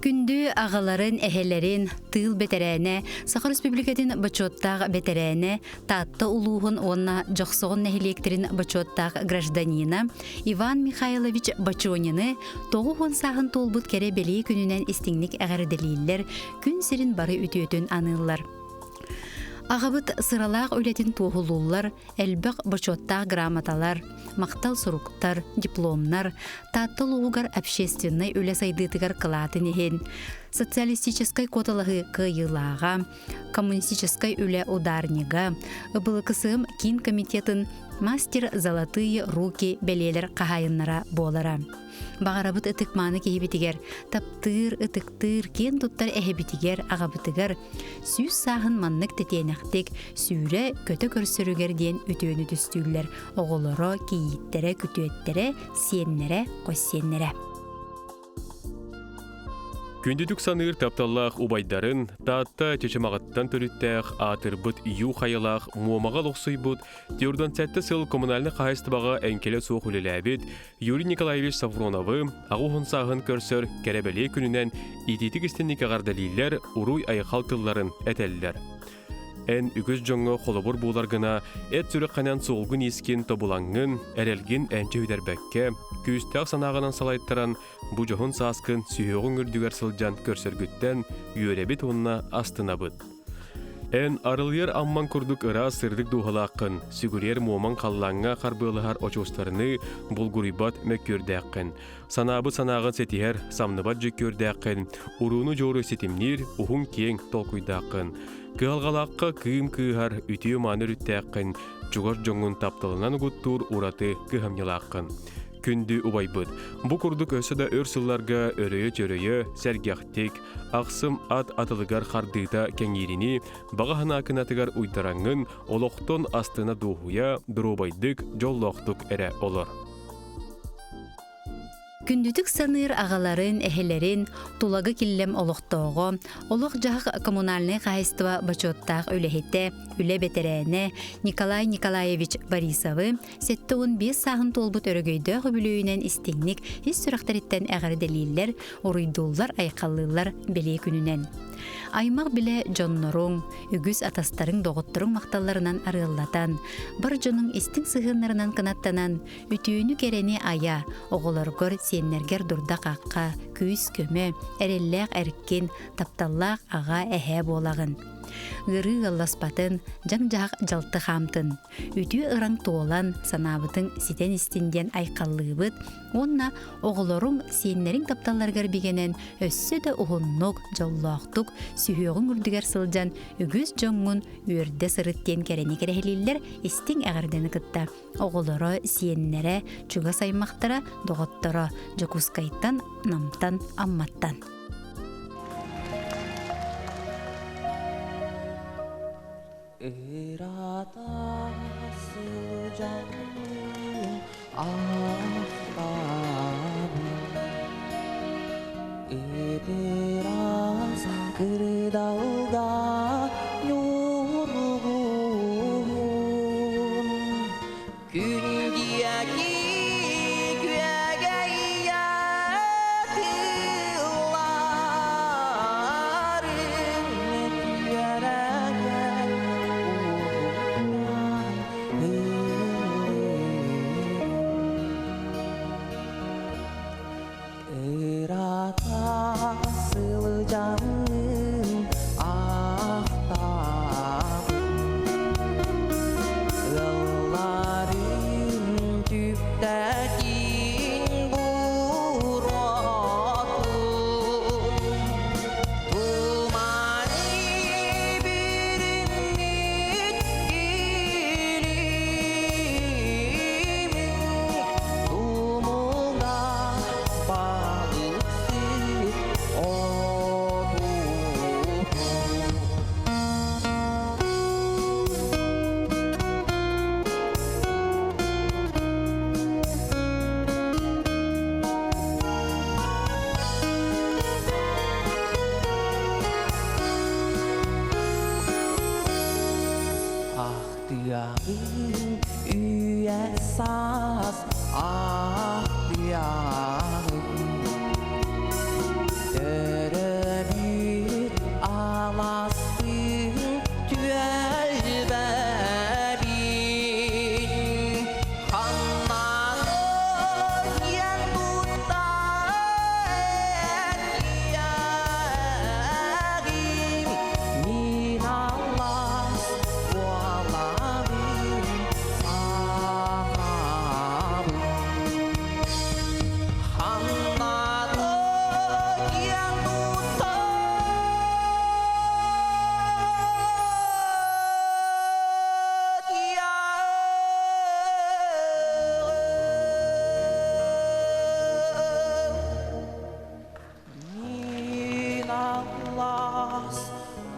Күндү аҕаларын, эһэлэрин, тыыл бэтэрээнэ, Саха Республикатын бочуоттаах бэтэрээнэ, Таатта улууһун уонна Дьохсоҕон нэһилиэктэрин бочуоттаах гражданина Иван Михайлович Бочонины 90 сааһын туолбут кэрэ бэлиэ күнүнэн истиҥник эҕэрдэлииллэр, күн сирин бары үтүөтүн аныыллар. Аҕабыт сыралаах үлэтин туоһулууллар, элбэх бочуоттаах грамоталар, махтал суруктар, дипломнар, Таатта улууһугар общественнай үлэ сайдыытыгар кылаатын иһин, социалистическай куоталаһыы кыайыылааҕа, коммунистическай үлэ ударнига, ЫБЛКСМ киин комитетын мастер «Золотые руки» бэлиэлэр хаһаайыннара буолара. Баҕарабыт ытык-мааны киһибитигэр, таптыыр, ытыктыыр, киэн туттар эһэбитигэр, аҕабытыгар сүүс сааһын маннык тэтиэнэхтик сүүрэ көтө көрсөрүгэр диэн үтүөнү түстүүллэр оҕолоро, кийииттэрэ, күтүөттэрэ, сиэннэрэ, хос сиэннэрэ. Күндүтүк саныыр тапталлаах убайдарын Таатта Чычымаҕыттан төрүттээх аатырбыт Ю хайалаах Муомаҕа олохсуйбут 47 сыл коммунальнай хаһаайыстыбаҕа эҥкилэ суох үлэлээбит Юрий Николаевич Сафроновы аҕа уһун сааһын көрсөр кэрэ-бэлиэ күнүнэн итиитик истинник эҕэрдэлииллэр, уруй-айхал тылларын этэллэр. Эн үгүс дьоҥҥо холобур буолар гына эт сүрэххинэн суолгун-иискин тобулаҥҥын, эрэлгин энчи сүтэрбэккэ, күүстээх санааҕынан салайтаран, бу дьоһун сааскын сүһүөҕүҥ үрдүгэр сылдьан көрсөргүттэн үөрэбит уонна астынабыт. Эн арылыйар аммаҥ курдук ыраас сырдык дууһалааххын, сүгүрүйэр муомаҥ халлааҥҥа харбыалаһар очуостарыныы булгуруйбат мөккүөрдээххин, санаабыт санааҕын ситиһэр, самныбат дьүккүөрдээххин, урууну-дьуору ситимниир уһун-киэҥ толкуйдааххын, кыһалҕалаахха кыым кыыһар үтүө-мааны өрүттээххин, чугас дьоҥҥун тапталынан угуттуур ураты кыһамньылааххын. Күндү убайбыт, бу курдук өссө да өр сылларга өрөйө-чөрөйө, сэргэхтик, ахсым ат атылыгар хардыыта кэҥиирини, баҕа санаа кынатыгар уйдараҥҥын, олохтон астына дуоһуйа, доруобайдык, дьоллоохтук эрэ олор. Күндүтүк саныыр аҕаларын, эһэлэрин, Тулагы Киллэм олохтооҕо, олох-дьаһах коммунальнай хаһаайыстыба бочуоттаах үлэһитэ, үлэ бэтэрээнэ Николай Николаевич Борисовы 75 сааһын туолбут өрөгөйдөөх үбүлүөйүнэн истиҥник ис сүрэхтэриттэн эҕэрдэлииллэр, уруйдууллар-айхаллыыллар бэлиэ күнүнэн. Аймах билэ дьонноруҥ, үгүс атастарыҥ, доҕотторуҥ махталларынан арыаллатан, бар дьонуҥ истиҥ сыһыаннарынан кынаттанан, үтүөнү-кэрэни айа, оҕолоргор, сиэннэргэр дурда-хахха, күүс-көмө, эрэллээх эркин, тапталлаах аҕа, эһээ буолаҕын. Ыарыы ыалласпатын, дьаҥ-дьаһах дьалты хаамтын. Үтүө ыраҥ туолан, санаабытыҥ ситэн истин диэн айхаллыыбыт уонна оҕолоруҥ, сиэннэриҥ тапталларыгар бигэнэн өссө да уһуннук, дьоллоохтук, сүһүөҕүҥ үрдүгэр сылдьан үгүс дьоҥҥун үөрдэ сырыт диэн кэрэни кэрэһилииллэр истиҥ эҕэрдэни кытта оҕолоро, сиэннэрэ, чугас аймахтара, доҕотторо Дьокуускайтан, Намтан, Амматтан. Ырата сылдьан ахтабын Ып-ыраас кырдалга ньургуһун Күн диэки күөгэйэ тылларын үөрэтэн уһуктан Ырата сылдьаммын ахтабын Ыалларым түптэтин буруотун Туманы бүрүммүт илимин Тумуга балыксыт.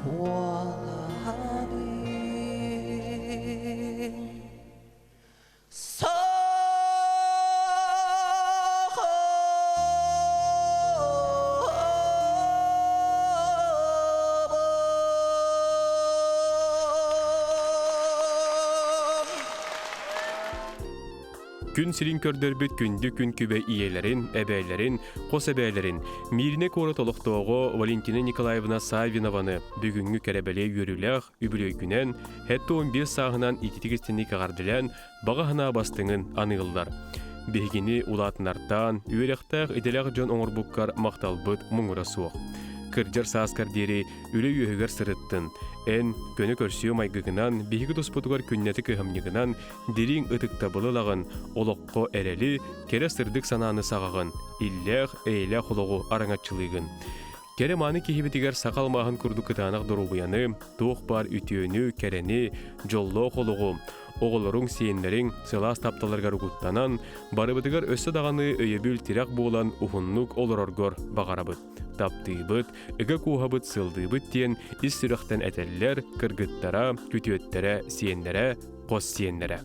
Буолабын. Күн сирин көрдөрбүт күндү күн күбэ ийэлэрин, эбээлэрин, хос эбээлэрин, Мииринэ куорат олохтооҕо Валентина Николаевна Саввинованы бүгүҥҥү кэрэбэлиэ үөрүүлээх үбүлүөйгүнэн 75 сааһынан ититик истинник эҕэрдэлээн баҕа санаа бастыҥын аныыллар. Биһигини улаатынартаан, үөрэхтээх идэлээх дьон оҥорбуккар махталбыт муҥура суох. Кырдьар сааскар диэри үлэ үөһүгэр сырыттын. Эн көнө көрсүө майгыгынан, биһиги туспутугар күннэтэ кыһамньыгынан дириҥ ытыктабылы ылаҕын, олоххо эрэли, кэрэ сырдык санааны саҕаҕын, иллээх, эйэлээх олоҕу араҥаччылыыгын. Кэрэ мааны киһибитигэр саха алмааһын курдук кытаанах доруобуйаны, туох баар үтүөнү, кэрэни, дьоллоох олоҕу, оҕолоруҥ, сиэннэриҥ сылаас тапталларыгар угуттанан, барыбытыгар өссө даҕаны өйөбүл-тирэх буолан уһуннук олороргор баҕарабыт. Таптыыбыт, ыга кууһабыт, сылдыыбыт диэн ис сүрэхтэн этэллэр кыргыттара, күтүөттэрэ, сиэннэрэ, хос сиэннэрэ.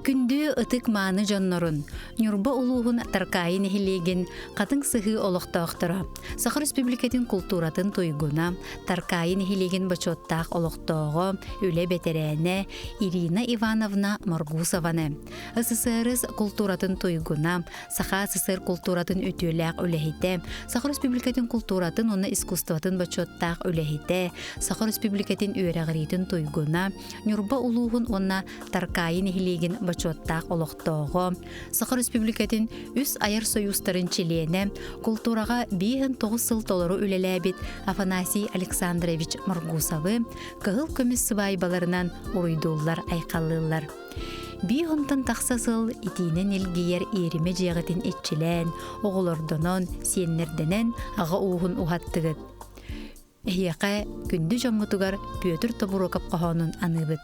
Күндү ытык-мааны дьоннорун, Ньурба улууһун Таркаайы нэһилиэгин Хатыҥ Сыһыы олохтоохторо, Саха Республикатын култууратын туйгуна, Таркаайы нэһилиэгин бочуоттаах олохтооҕо, үлэ бэтэрээнэ Ирина Ивановна Моргусованы, СССР култууратын туйгуна, Саха СССР култууратын үтүөлээх үлэһитэ, Саха Республикатын култууратын уонна искусствотын бочуоттаах үлэһитэ, Саха Республикатын үөрэҕириитин туйгуна, Ньурба улууһун уонна Таркаайы нэһилиэгин бочуоттаах олохтооҕо, Саха Республикатын үс айар сойуустарын чилиэнэ, култуураҕа 59 сыл толору үлэлээбит Афанасий Александрович Моргусовы кыһыл көмүс сыбаайбаларынан уруйдууллар-айхаллыыллар. Биир онтон тахса сыл итиинэн илгийэр иэримэ дьиэҕитин иччилээн, оҕолордонон, сиэннэрдэнэн аҕа ууһун уһаттыгыт. Эһиэхэ күндү дьоммутугар Петр Тобуруокап хоһоонун аныыбыт.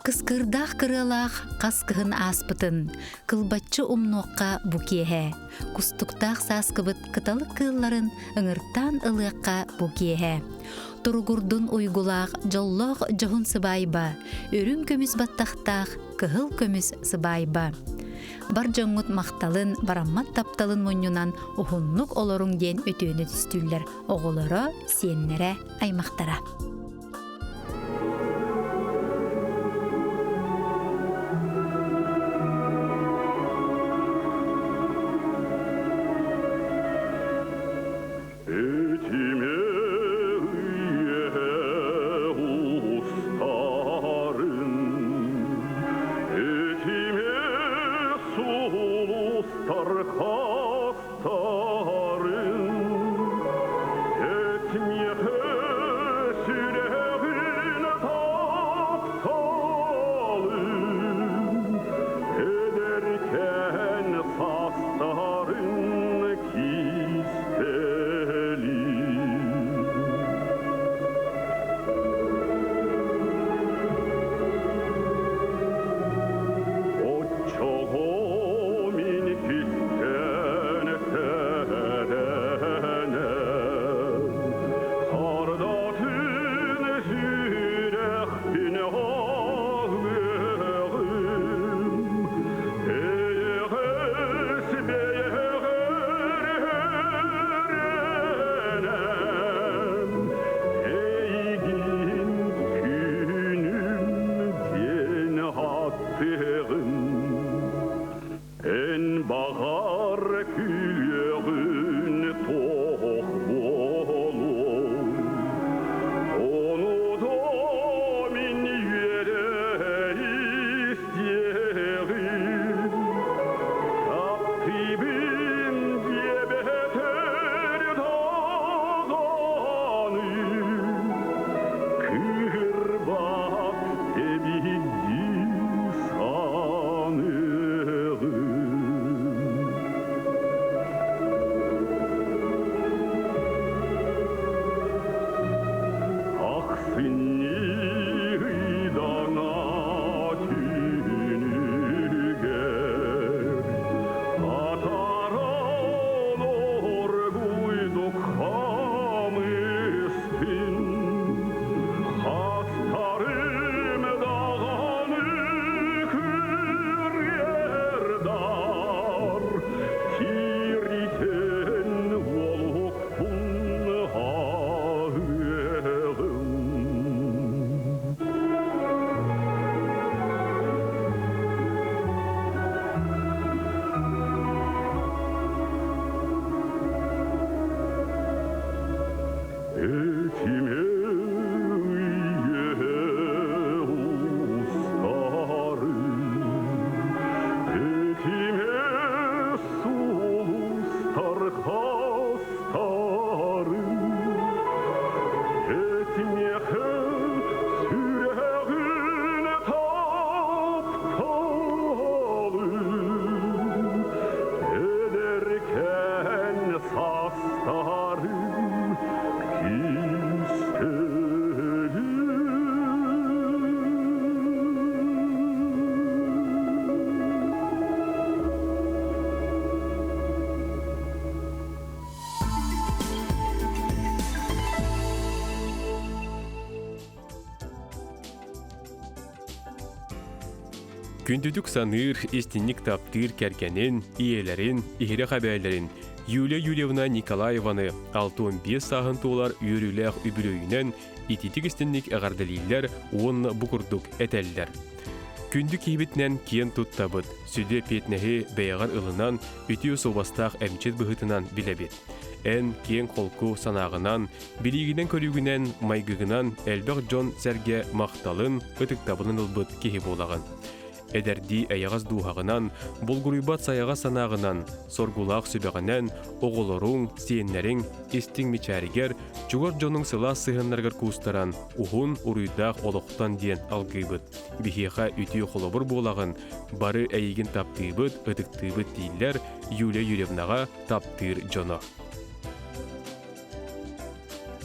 Кыскыырдаах кырыалаах хас кыһын ааспытын, кылбаччы умнуохха бу киэһэ. Кустуктаах сааскыбыт кыталык кыылларын ыҥыртаан ылыахха бу киэһэ. Туругурдун уйгулаах дьоллоох дьоһун сыбаайба, үрүҥ көмүс баттахтаах кыһыл көмүс сыбаайба. Бар дьоҥҥут махталын, бараммат тапталын мунньунан уһуннук олоруҥ диэн үтүөнү түстүүллэр оҕолоро, сиэннэрэ, аймахтара. Этиме устарын, этиме сулустар хастарын, этмиэхэ сүрэҕин тапталын, эдэркээн састарын кистэлин. Күндүтүк саныыр, истинник таптыыр кэргэнин, ийэлэрин, иһирэх эбээлэрин Юлия Юрьевна Николаеваны 65 сааһын туолар үөрүүлээх үбүлүөйүнэн ититик истинник эҕэрдэлииллэр уонна бу курдук этэллэр. Күндү киһибитинэн киэн туттабыт, сүдү эппиэтинэһи бэйэҕэр ылынан, үтүө суобастаах эмчит быһыытынан билэбит. Эн киэҥ-холку санааҕынан, билиигинэн-көрүүгүнэн, майгыгынан элбэх дьон-сэргэ махталын, ытыктабылын ылбыт киһи буолаҕын. Эдэрдии эйэҕэс дууһаҕынан, булгуруйбат сайаҕас санааҕынан, соргулаах сүбэҕинэн оҕолоруҥ, сиэннэриҥ истиҥ мичээригэр, чугас дьонуҥ сылаас сыһыаннарыгар куустаран, уһун, уруйдаах олохтон диэн алгыыбыт. Биһиэхэ үтүө холобур буолаҕын, бары эйигин таптыыбыт, ытыктыыбыт дииллэр Юлия Юрьевнаҕа таптыыр дьоно.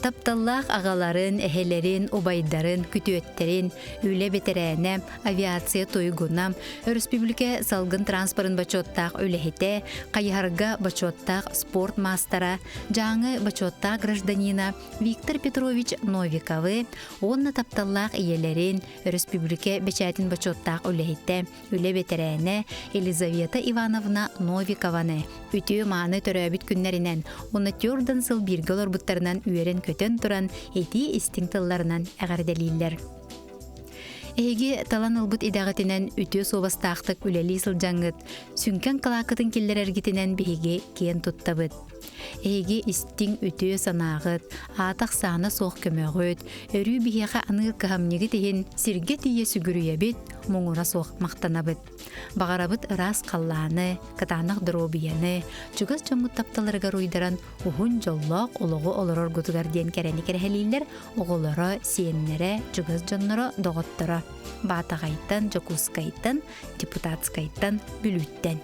Тапталлаах аҕаларын, эһэлэрин, убайдарын, күтүөттэрин, үлэ бэтэрээнэ, авиация туйгуна, өрөспүүбүлүкэ салгын транспорын бочуоттаах үлэһитэ, хайыһарга бочуоттаах спорт маастара, Дьааҥы бочуоттаах гражданина Виктор Петрович Новиковы уонна тапталлаах ийэлэрин, өрөспүүбүлүкэ бэчээтин бочуоттаах үлэһитэ, үлэ бэтэрээнэ Елизавета Ивановна Новикованы үтүө-мааны төрөөбүт күннэринэн уонна түөртэн сыл бииргэ олорбуттарынан үөрэн-көтөн туран итии истиҥ тылларынан эҕэрдэлииллэр. Эһиги талан ылбыт идэҕитинэн үтүө суобастаахтык үлэлии сылдьаҥҥыт, сүҥкэн кылааккытын киллэрэргитинэн биһиги киэн туттабыт. Эһиги истиҥ үтүө санааҕыт, аата-ахсаана суох көмөҕүт, өрүү биһиэхэ аныыр кыһамньыгыт иһин сиргэ тиийэ сүгүрүйэбит, муҥура суох махтанабыт. Баҕарабыт ыраас халлааны, кытаанах доруобуйаны, чугас дьоммут тапталарыгар уйдаран уһун дьоллоох олоҕу олороргутугар диэн кэрэни кэрэһэлииллэр оҕолоро, сиэннэрэ, чугас дьонноро, доҕотторо. Баатаҕайтан, Дьокуускайтан, Депутатскайтан, Бүлүүттэн.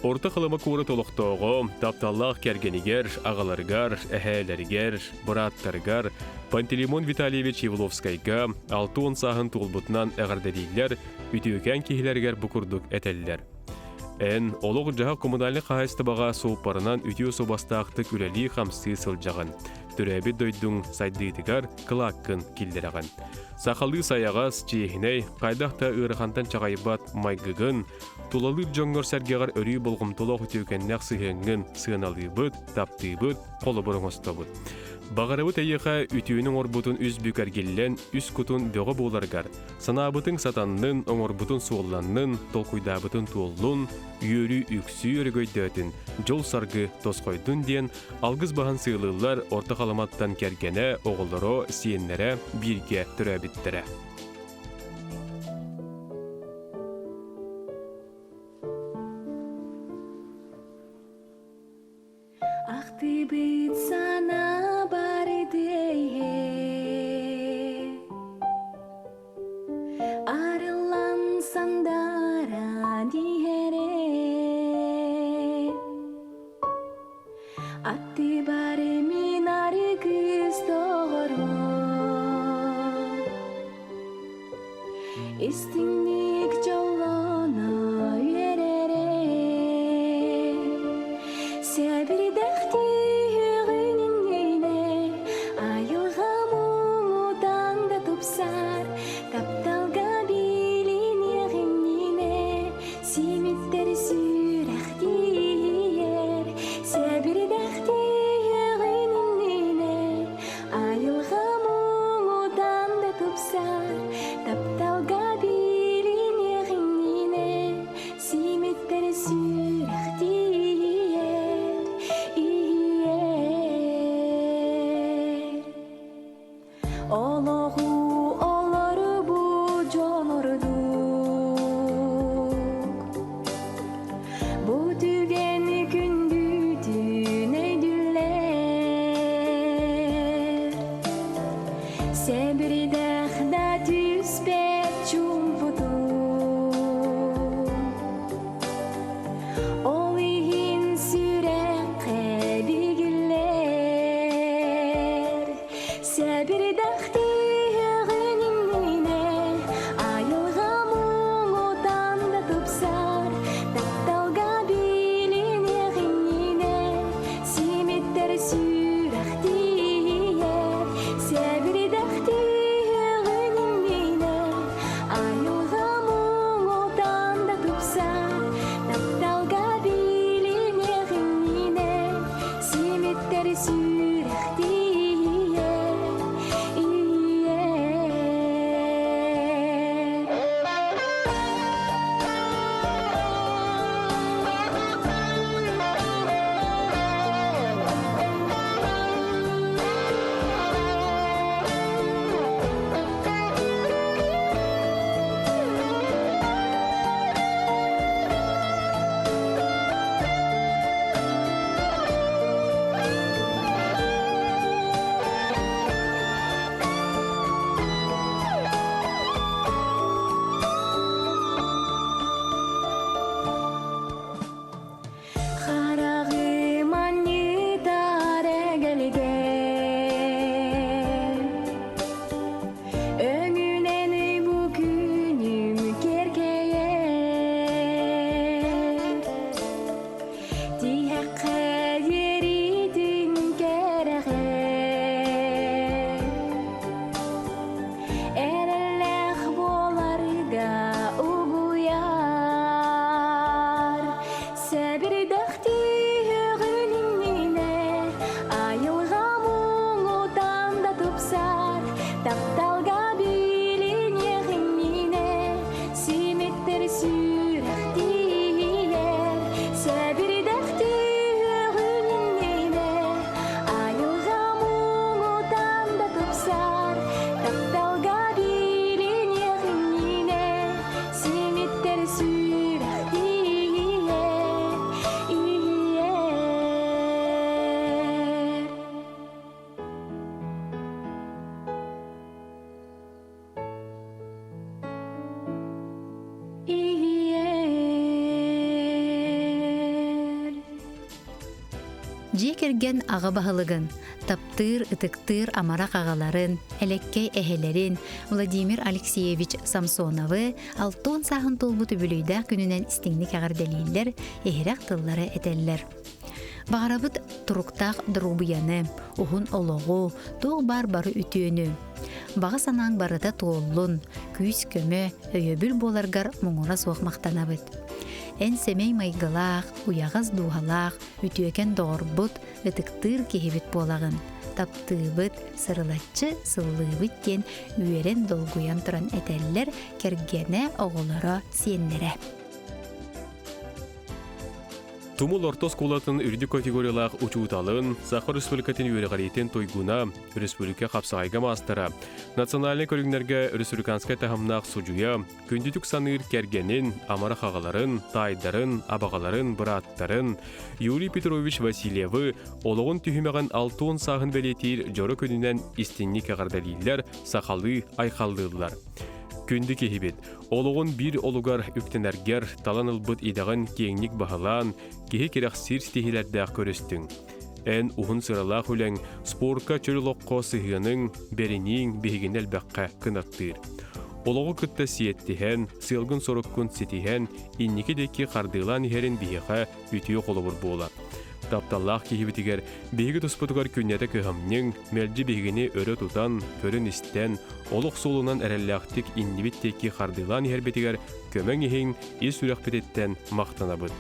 Орто Халыма куорат олохтооҕо, тапталлаах кэргэнигэр, аҕаларыгар, эһээлэригэр, бырааттарыгар Пантелеймон Витальевич Евловскайга 60 сааһын туолбутунан эҕэрдэлииллэр, үтүөкээн киһилэригэр бу курдук этэллэр. Эн олох-дьаһах коммунальнай хаһаайыстыбаҕа суоппарынан үтүө суобастаахтык үлэлии-хамсыы сылдьаҕын. Төрөөбүт дойдуҥ сайдыытыгар кылааккын киллэрэҕин. Сахалыы сайаҕас, чиэһинэй, хайдах да ыарахантан чаҕыйбат майгыгын, Тулалыыр дьоҥҥор-сэргэҕэр өрүү болҕомтолоох үтүөкэннээх сыһыаҥҥын сыаналыыбыт, таптыыбыт, холобур оҥостобут. Баҕарабыт эйиэхэ үтүөнү оҥорбутун үс бүк эргиллэн, үс кутун бөҕө буоларгар, санаабытыҥ сатаннын, оҥорбутун суолланнын, толкуйдаабытын туоллун, үөрүү үксүү өрөгөйдөөтүн, дьол-саргы тосхойдун диэн алгыс баһан сыалыыллар Орто Халыматтан кэргэнэ, оҕолоро, сиэннэрэ бииргэ төрөөбүттэрэ. Ахтыбыт санаа бардыйе Арыллан сандара диһере Аттыбар мин аргыс доҕорум Истиҥник дьоллоно үөрэрэ Сэбирдэхтии үөҕүн иннинэ Айылҕа муҥутан да тупсар Тапталга билиниэх иннинэ Симиттэр сүрэхтиийэр Сэбирдэхтиэҕин иннинэ Айылҕа муҥутан да тупсар Тапталга билиниэҕин. Дьиэ кэргэн аҕа баһылыгын, таптыыр, ытыктыыр амарах аҕаларын, элэккэй эһэлэрин Владимир Алексеевич Самсоновы 60 сааһын туолбут үбүлүөйдээх күнүнэн истиҥник эҕэрдэлииллэр, иһирэх тыллары этэллэр. Баҕарабыт туруктаах доруобуйаны, уһун олоҕу, туох баар бары үтүөнү. Баҕа санааҥ барыта туоллун, күүс-көмө, өйөбүл буоларгар муҥура суох махтанабыт. Эн сэмэй майгылаах, уйаҕас дууһалаах, үтүөкэн доҕорбут, ытыктыыр киһибит буолаҕын. Таптыыбыт, сырылаччы сыллыыбыт диэн үөрэн долгуйан туран этэллэр кэргэнэ, оҕолоро, сиэннэрэ. Тумул орто оскуолатын үрдүк категориялаах учууталын, Саха Республикатын үөрэҕириитин туйгуна, республика хапсаҕайга маастара, национальнай көрүҥнэргэ республиканскай таһымнаах судьуйа, күндүтүк саныыр кэргэнин, амарах аҕаларын, таайдарын, абаҕаларын, бырааттарын Юрий Петрович Васильевы олоҕун түһүмэҕин 60 сааһын бэлиэтиир дьоро күнүнэн истиҥник эҕэрдэлииллэр, сахалыы айхаллыыллар. Күндү киһибит, олоҕун биир олугар үктэнэргэр талан ылбыт идэҕин киэҥник баһылаан, киһи кэрэхсиир ситиһиилэрдээх көрүстүҥ. Эн уһун сыралаах үлэҥ, спорка чөл олоххо сыһыаныҥ, бэринииҥ биһигини элбэххэ кынаттыыр. Олоҕу кытта сиэттиһэн, сыалгын-соруккун ситиһэн, инники диэки хардыылаан иһэрин биһиэхэ үтүө холобур буолар. Тапталлаах киһибитигэр биһиги туспутугар күннэтэ кыһамньыҥ, мэлдьи биһигини өрө тутан, көрөн-истэн, олох суолунан эрэллээхтик иннибит диэки хардыылаан иһэрбитигэр көмөҥ иһин ис сүрэхпититтэн махтанабыт.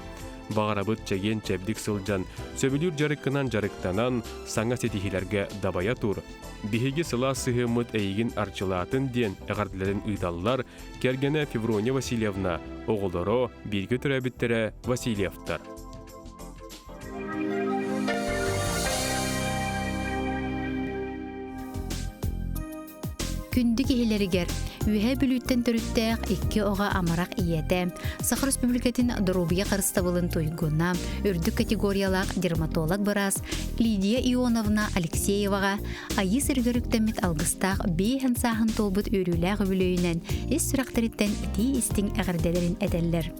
Баҕарабыт чэгиэн-чэбдик сылдьан, сөбүлүүр дьарыккынан дьарыктанан, саҥа ситиһиилэргэ дабайа тур. Биһиги сылаас сыһыаммыт эйигин арчылаатын диэн эҕэрдэлэрин ыыталлар кэргэнэ Феврония Васильевна, оҕолоро, бииргэ төрөөбүттэрэ Васильевтар. Күндү киһилэригэр Үөһээ Бүлүүттэн төрүттээх икки оҕо амарах ийэтэ, Саха Республикатын доруобуйа харыстабылын туйгуна, үрдүк категориялаах дерматолог-быраас Лидия Ионовна Алексееваҕа Айыы сиригэр үктэммит алгыстаах биэһэн сааһын туолбут үөрүүлээх үбүлүөйүнэн ис сүрэхтэриттэн итии-истиҥ эҕэрдэлэрин этэллэр.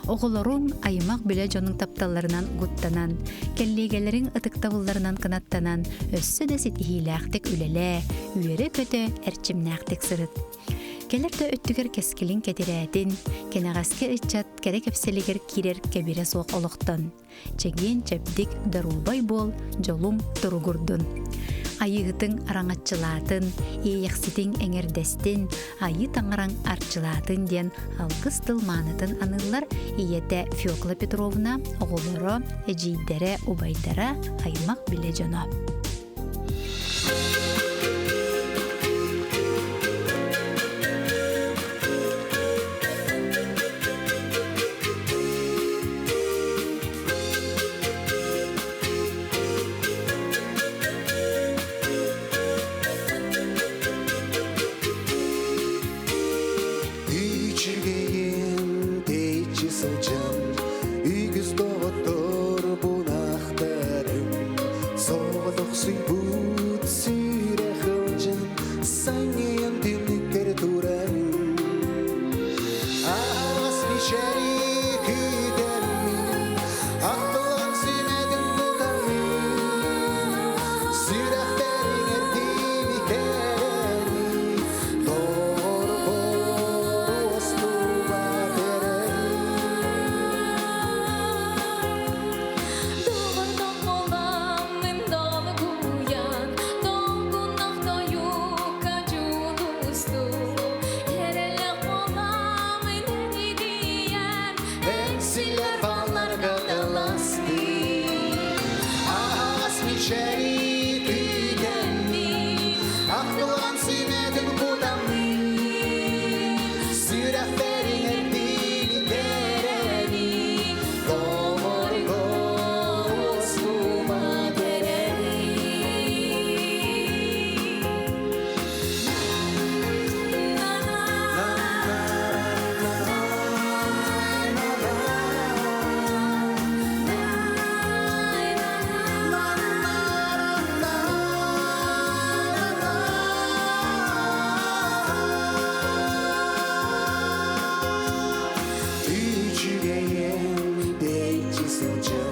Оҕолоруҥ, аймах-билэ дьонуҥ тапталларынан угуттанан, кэллиэгэлэриҥ ытыктабылларынан кынаттанан, өссө да ситиһиилээхтик үлэлээ, үөрэ-көтө, эрчимнээхтик сырыт. Кэлэр да өттүгэр кэскилиҥ кэтирээтин, кэнэҕэски ыччат кэрэ кэпсэлигэр киирэр кэбирэ суох олохтон. Чэгиэн-чэбдик, доруобай буол, дьолуҥ туругурдун. Айыыһытыҥ араҥаччылаатын, иэйэхситиҥ эҥэрдэстин, айыы таҥараҥ арчылаатын диэн алгыс тыл маанытын аныыллар ийэтэ Фёкла Петровна, оҕолоро, эдьиийдэрэ, убайдара, аймах-билэ дьоно. Үчүгэйин тэйиччи сылдьан үгүс доҕотторбун ахтарым Соҕотохсуйбут сүрэх ылдьан санньыйан түннүккэр турарым Аһаҕас мичээри күүтэммин Ахтылҕан сүмэтин кутаммын Сүрэхтэриҥэр тиникэрэни Доҕорбор уостубат эрэлим Доҕордоҥ долгуйан, долгунах тойукка дьулустум. Эрэлэх буоламмын энидийэн, Эҥсиллэр балларга таластым Аһаҕас мичээри күүтэммин Ахтылҕан сүмэтин кутаммын Сүрэхтэриҥ эрдиини кэрэни Доҕорго уостубат эрэли Үчүгэйин тэйиччи сылдьан